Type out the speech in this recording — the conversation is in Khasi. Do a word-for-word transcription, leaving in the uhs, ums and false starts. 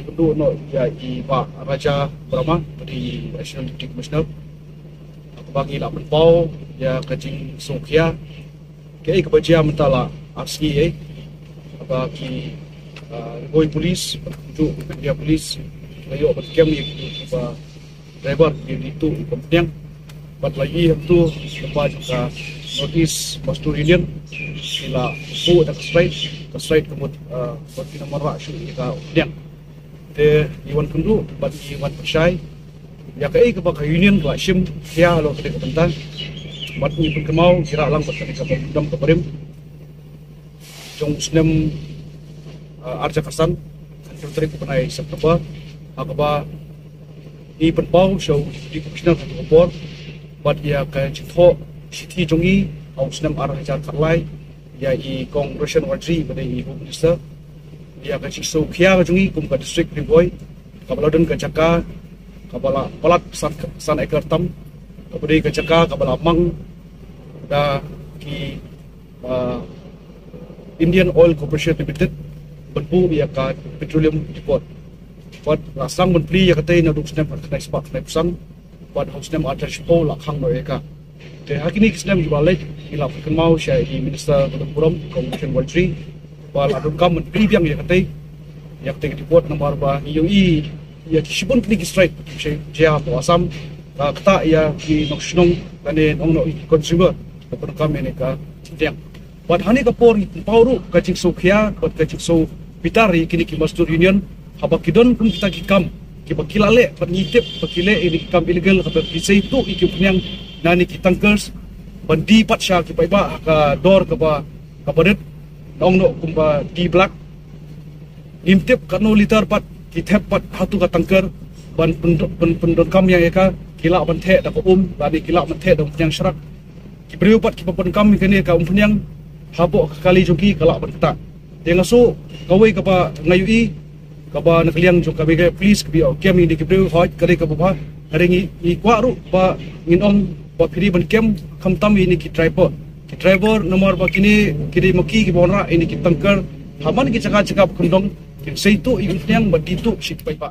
Pynduh noh ïa i Bah Raja Brahma, bad i Additional Deputy Commissioner. Kaba ngi la pynpaw ïa ka jingsngewkhia kaei kaba jia mynta la ar sngi, eh, kaba ki, ah, Ri Bhoi Police, kumjuh ka Meghalaya Police, la ïoh ban kem ïa kiba driver, ki dei tu i Umphniang. Bad la ïohi hangtu, lyngba jong ka North East Mazdoor Union, ki la buh da ka strike, ka strike ka mut, ah, bad ki nang wanrah shuh ïa ka Umphniang. Te ngi wan kynduh bad ngi wan pynshai ïa kaei kaba ka union ka la shim ïa halor kane ka bynta. Bad ngi pynkynmaw, ngi rah lang bad kane ka bym dam ka barim jong u snem, ah, ar hajar khatsan, hynriew tarik u bnai September, ha kaba ngi pynpaw sha u Deputy Commissioner ha ka por bad ïa ka jingthoh shithi jong ngi ha u snem ar hajar khatlai, ïa i Kong Roshan Warjri, ba dei i Home Minister, ïa ka jingsngewkhia ka jong ngi kum ka District Ri Bhoi, kaba la don ka jaka kaba la palat san, san acre tam, kaba dei ka jaka kaba la mang da ki, ah, Indian Oil Corporation Limited, ban buh ïa ka petroleum depot. Bad la sdang ban plie ïa katei naduh u snem ar hajar khyndai spah khyndaiphew san, bad ha u snem ar hajar shiphew la khang noh ïa ka. Te ha kine ki snem kiba la leit, ngi la pynkynmaw sha i Minister ba donburom, Kong Roshan Warjri, ba la donkam ban plie biang ïa katei, ïa katei ka depot, namar ba ngi ïohi ïa ki shibun tylli ki strike ki jia hapoh Assam, ka ktah ïa ki nongshnong lane ong noh ïa ki consumer ba donkam ïa kane ka Umphniang. Bad ha kane ka por ngi pynpaw ruh ka jingsngewkhia bad ka jingsngewbitar ïa kine ki Mazdoor Union, haba ki don kum kita ki kam kiba ki la leh, bad ngi tip ba ki leh ïa kine ki kam illegal, haba ki sei tuh ïa ki Umphniang na kine ki tankers ban die pat sha ki paidbah ha ka dor kaba, kaba rit, ong noh kumba die black. Ngim tip katno litar pat ki thep pat ha tu ka tanker ban pyn-, pyn-, pyndonkam ïa ka, ki lah ban theh da ka um, lane ki lah ban theh da Umphniang Shrak. Ki briew pat kiba pyndonkam ïa kane ka Umphniang hapoh ka kali jong ki ka lah ban ktah. Te nga sngew kawei kaba nga ïohi, kaba na ka liang jong ka Meghalaya Police kaba ïoh kem ïa kine ki briew, hooid, ka dei kaba bha. Hynrei ngi, ngi kwah ruh ba ngin ong ba phi dei ban kem khamtam ïa kine ki driver. Ki driver namar ba kine ki dei ma ki kiba wanrah ïa kine ki tanker ha man ki jaka jaka ba kyndong, kin sei tuh ïa ki Umphniang bad die tuh sha ki paidbah.